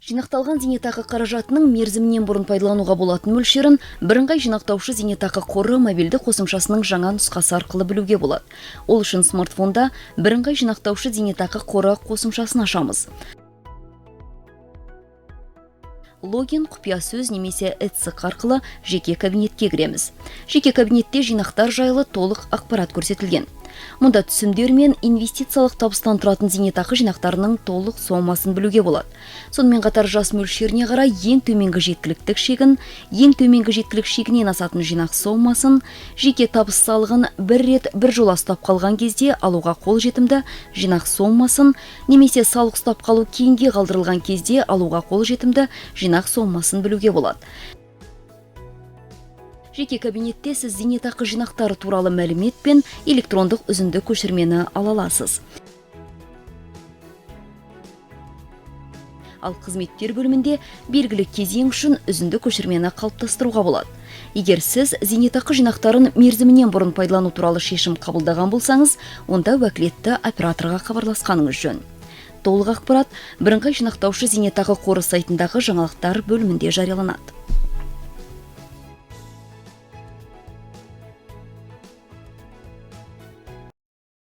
Жинақталған зейнетақы қаражатының мерзімінен бұрын пайдалануға болатын мөлшерін бірыңғай жинақтаушы зейнетақы қоры мобильді қосымшасының жаңа нұсқасы арқылы білуге болады. Ол үшін смартфонда бірыңғай жинақтаушы зейнетақы қоры қосымшасын ашамыз. Логин, құпия сөз немесе ЭЦК арқылы жеке кабинетке кіреміз. Жеке кабинетте жинақтар жайлы толық ақпарат көрсетілген. Мұнда түсімдер мен инвестициялық табыстан тұратын зейнетақы жинақтарының толық сомасын білуге болады. Сонымен қатар жас мөлшеріне қарай ең төменгі жеткіліктік шегін, ең төменгі жеткілік шегінен асатын жинақ сомасын, жеке табыс салығын бір рет бір жола ұстап қалған кезде алуға қол жетімді жинақ сомасын немесе салық ұстап қалу кейінге қалдырылған кезде алуға қол жетімді жинақ сомасын білуге болады. Жеке кабинетте сіз зейнетақы жинақтары туралы мәлімет пен электрондық үзінді көшірмені ала аласыз. Ал қызметтер бөлімінде белгілі кезең үшін үзінді көшірмені қалыптастыруға болады. Егер сіз зейнетақы жинақтарын мерзімінен бұрын пайдалану туралы шешім қабылдаған болсаңыз, онда уәкілетті операторға хабарласқаныңыз жөн. Толық ақпарат бірыңғай жинақтаушы зейнетақы қоры сайтындағы жаңалықтар бөлімінде жарияланады.